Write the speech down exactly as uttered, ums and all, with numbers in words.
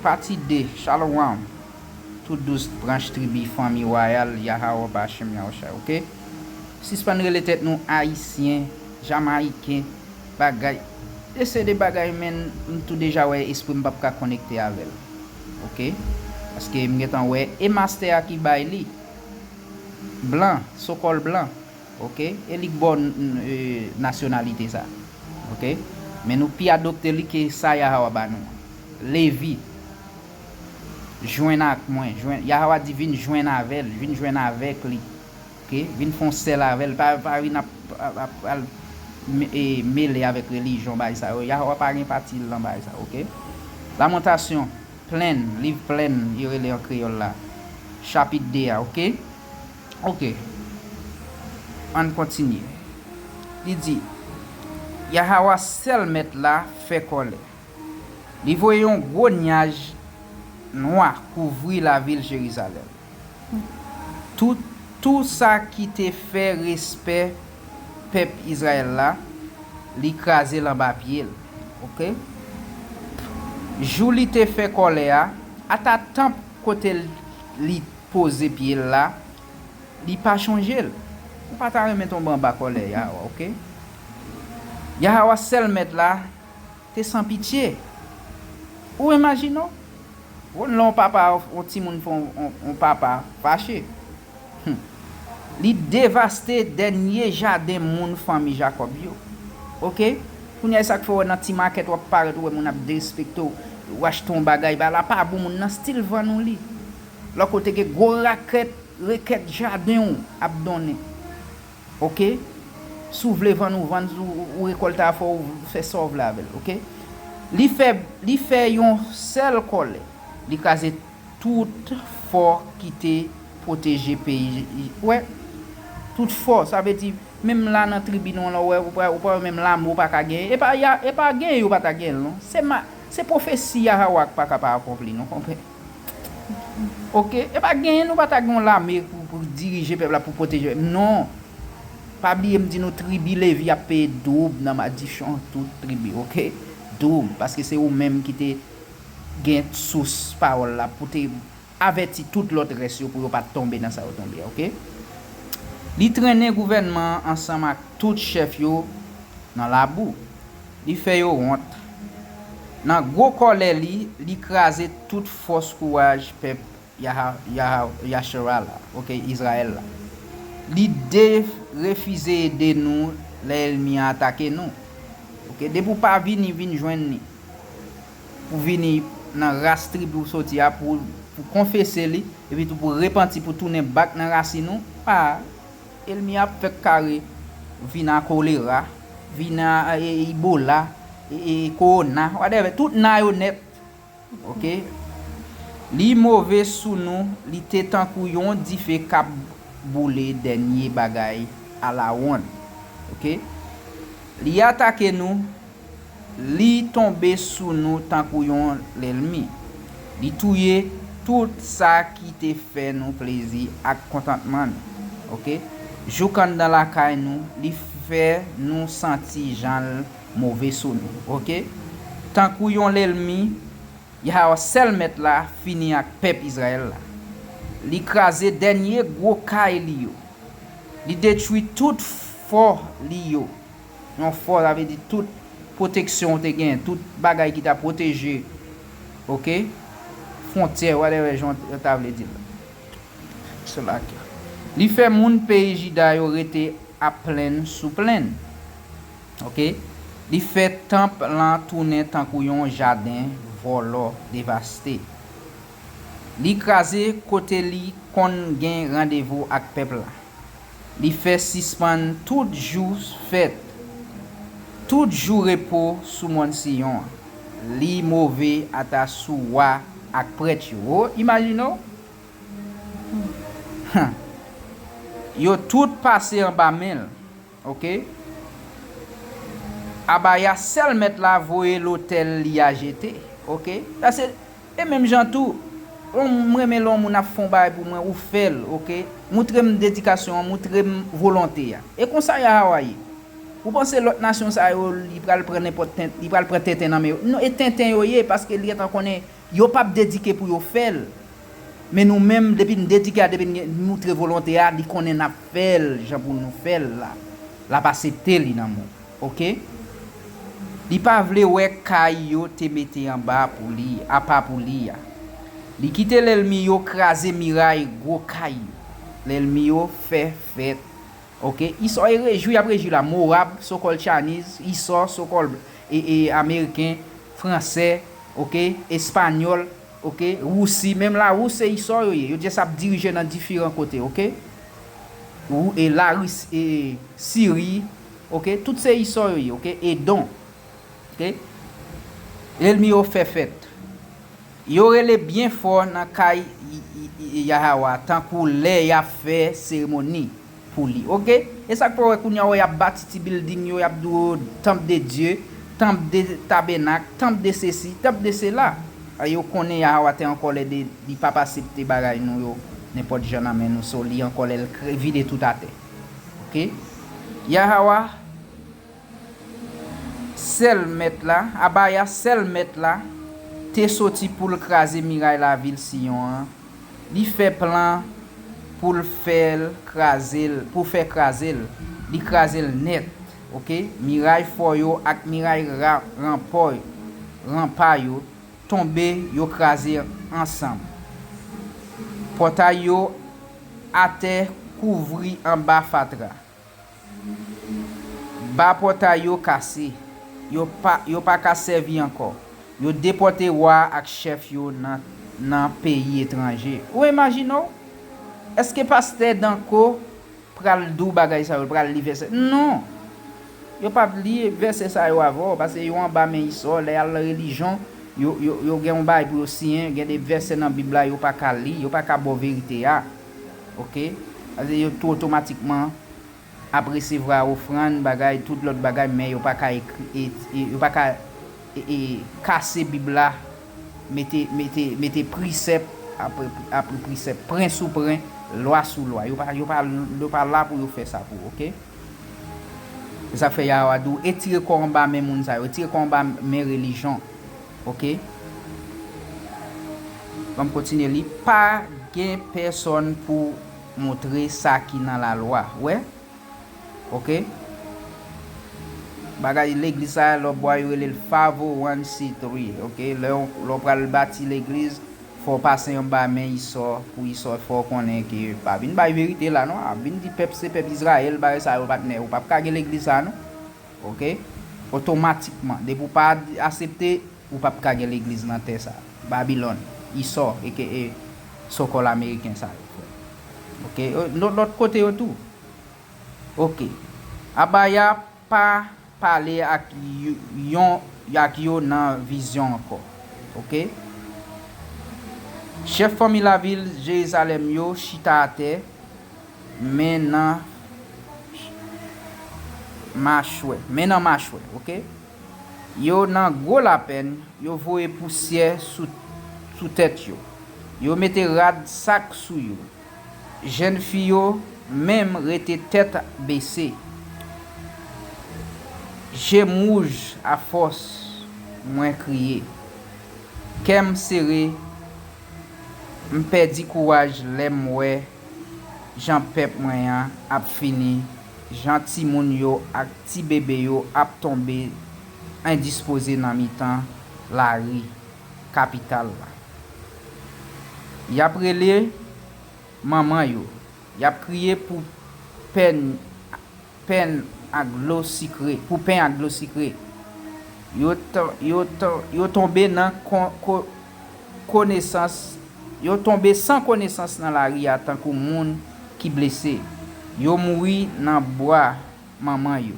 Pati de, Shalom. Tout douz branch tribi fanmi wayal Yahawah Bashim Yahushai, oke? Sispann rele tèt nou Ayisyen, Jamayiken, bagay. E se de bagay, men m tou deja wè espri m p ap ka konekte avè l. Oke? Paske m gentan wè e mastè a ki bay li. Blan, sokòl blan. Oke? E li k ba w n- n- e, nasyonalite sa. Oke? Men nou pi adopte li ke sa Yahawah ba nou an. Levi. Jwenn ak mwen. Jwenn, Yahawah di vin jwenn avè l, vin jwenn avèk li. Oke? Vin fè yon sèl avè l. Pa, pa vin ap, ap, ap, al me- e, mele avèk relijyon, bagay sa yo. Yahawah pa gen pati l nan bagay sa, oke? Lamantasyon, Plenn, liv Plenn, yo rele an kreyòl la. Chapit de a, oke? Oke. Ann kontinye. Li di, Yahawah sèl Mèt la fè kòlè. Li voye yon gwo nyaj nwa kouvri lavil Jerizalèm. Tout, tou sa ki te fè respè pèp Izrayèl la, li kraze l anba pye l. Oke? Jou li te fè kòlè a, ata tanp kote li poze pye l la, li pa chonje l. Ou pa ta renmen tonbe anba kòlè Yahawah, oke? Yahawah sèl Mèt la te san pitye. Ou imajine w? Ou konn lè yon papa, yon timoun fè yon, yon, yon papa fache. Hmm. Li devaste dènye jaden moun fanmi Jakòb yo. Oke? Kounye a, e sa k fè w wè nan ti makèt w ap parèt, ou wè moun ap derespekte w, ou achte yon bagay, ba la pa bon, moun nan still vann ou li. Lòt kote gen gwo rakèt, rekèt jaden w ap donnen. Oke? Si w vle vann, ou vann, ou, ou rekòlte a, fò w fè sa w vle avè l, oke? Li fè, li fè yon sèl kòlè. Li kraze tout fò ki te pwoteje peyi. Wè, tout fò, sa vle di, menm la nan tribi nou an, lè w wè, ou pa, ou pa wè menm lame w pa ka genyen. E pa, ya- e pa genyen yo pa ta genyen l, non. Se ma- se pwofesi Yahawah k pa ka pa akonpli, non, konpè. Oke? E pa genyen nou pa ta gen yon lame pou, pou dirije pèp la, pou pwoteje pèp. Non. Pa bliye m di nou tribi Levi ap peye doub nan madiksyon tout tribi, oke? Doub, paske se ou menm ki te gen sous pawòl la pou te avèti tout lòt rès yo pou yo pa t tonbe nan sa yo tonbe a, oke? Li trennen gouvènman an ansanm ak tout chèf yo nan labou. Li fè yo wont. Nan gwo kòlè li, li kraze tout fòs kouraj pèp Yaha, Yaha, Yahshua la, oke, Izrayèl la. Li de refize ede nou lè ènmi an atake nou. Oke, depi w pa vini, vin jwenn li. Pou vini nan ras tribi w soti a, pou, pou konfese li, epi tou pou repanti, pou tounen back nan rasin ou, a, ènmi ap fèk kare, vin a kolera, vin a, e, Ebola, e, e, kowona, whatever, tout na yo nèt. Oke? Li move sou nou, li te tankou yon dife k ap boule dènye bagay alawonn. Oke? Li atake nou, li tonbe sou nou tankou yon lènmi. Li touye tout sa ki te fè nou plezi ak kontantman nou. Oke? Jouk anndan lakay nou, li fè nou santi jan l move sou nou. Oke? Tankou yon lènmi, Yahawah sèl Mèt la fini ak pèp Izrayèl la. Li kraze dènye gwo kay li yo. Li detwi tout fò li yo. Yon fò, sa vle di tout pwoteksyon w te gen, tout bagay ki ta pwoteje, oke? Fwontyè, whatever jan w ta vle di l. Sela ki. Li fè moun peyi Jida yo rete ap plenn sou plenn. Oke? Li fè tanp lan tounen tankou yon jaden vòlò devaste. Li kraze kote li konn gen randevou ak pèp la. Li fè sispann tout jou fèt, tout jou repo sou mòn Siyon an. Li move ata sou wa ak prèt yo. O, imajine w! Hum. Yo tout pase anba men l. Oke? Abaya sèl Mèt la voye lotèl li a jete. Oke? Sa se, e menm jan tou, m renmen lè yon moun ap fè yon bagay pou mwen, ou fè l, oke? Moutre m dedikasyon an, moutre m volonte a. E konsa Yahawah ye. Ou panse lòt nasyon sa yo, li pral pran nenpòt ten-, li pral pran tenten nan men yo? Non, e tenten yo ye, paske li gentan konnen yo p ap dedike pou yo fè l. Men nou menm, depi n dedike a, depi n moutre volonte a, li konnen n ap fè l jan pou nou fè l la. L ap asepte li nan men w. Oke? Li pa vle wè kay yo te mete anba pou li, apa pou li a. Li kite lènmi yo kraze miray gwo kay yo. Lènmi yo fè fèt. Oke? Isò e rejwi, y ap rejwi la. Mowab, so-called Chinese, Isò, so-called, e, e, Ameriken, Fransè, oke? Espanyòl, oke? Wousi, menm Lawous se Isò yo ye. Yo just ap dirije nan diferan kote, oke? Ou, e Laris, e Siri, oke? Tout se Isò yo ye, oke? Edon, oke? Lènmi yo fè fèt. Yo rele byen fò nan kay y-, y-, y-, Yahawa, tankou lè y ap fè seremoni pou li. Oke? E sa k fè w wè kounye a, w wè y ap bati ti bilding yo, y ap di w tanp de Dye, tanp de tabènak, tanp de sesi, tanp de sela. A, yo konnen Yahawa te an kòlè de, li p ap asepte bagay nou yo, nenpòt jan nan men nou, so li an kòlè, l kre-, vide tout atè. Oke? Yahawa, sèl Mèt la, Abaya, sèl Mèt la, te soti pou l kraze miray lavil Siyon an. Li fè plan pou l fè l kraze l, pou fè kraze l. Li kraze l nèt, oke? Miray fò yo ak miray ra-, ranpò, ranpa yo tonbe, yo kraze ansanm. Pòtay yo atè kouvri anba fatra. Ba pòtay yo kase. Yo pa, yo pa ka sèvi ankò. Yo depòte wa ak chèf yo nan, nan peyi etranje. Ou imajine w? Èske pastè Danko pral di w bagay sa yo, pral li vèsè? Non. Yo p ap li vèsè sa yo avè w, paske yo anba men Isò, lè y al nan relijyon, yo, yo, yo gen yon bagay pou yo siyen, gen de vèsè nan Bib la yo pa ka li, yo pa ka ba w verite a. Oke? Paske yo tou otomatikman ap resevwa ofrann, bagay, tout lòt bagay, men yo pa ka ekri, e, e, yo pa ka, e, e, kase Bib la, mete, mete, mete presèp apre, apre presèp, pwen sou pwen, lwa sou lwa. Yo pa, yo pa, yo pa la pou yo fè sa pou ou, oke? Se sa k fè Yahawa di w, etire kò w anba men moun sa yo, etire kò w anba men relijyon, oke? Ban m kontinye li. Pa gen pèsòn pou montre sa ki nan lalwa. Wè? Oke? Bagay legliz sa, lè w bwè yo rele l five oh one C three, oke? Lè w, lè w pral bati legliz, fò w pase anba men Isò, pou Isò fè w konnen ke pa vin bay verite la non, ap vin di pèp se pèp Izrayèl, bagay sa yo patnè, ou p ap ka gen legliz sa non. Oke? Otomatikman, depi w pa asepte, ou p ap ka gen legliz nan tè sa. Babilòn, Isò, aka so-called Ameriken sa yo. Oke? Lòt, lòt kote yo tou. Oke. Abaya pa pale ak yo, yon, ak yo nan vizyon ankò. Oke? Chèf fanmi lavil Jerizalèm yo chita atè, men nan machwè, men nan machwè, oke? Yo nan gwo lapèn, yo voye pousyè sou, sou tèt yo. Yo mete rad sak sou yo. Jèn fi yo menm rete tèt bese. Je m wouj afòs mwen kriye. Kè m sere, m pèdi kouraj lè m wè jan pèp mwen an ap fini, jan timoun yo ak ti bebe yo ap tonbe endispoze nan mitan lari kapital la. Y ap rele manman yo, y ap kriye pou pèn, pèn ak dlo sikre, pou pen ak dlo sikre. Yo t-, yo t-, yo tonbe nan kon-, ko-, konesans, yo tonbe san konesans nan lari a tankou moun ki blese. Yo mouri nan bra manman yo.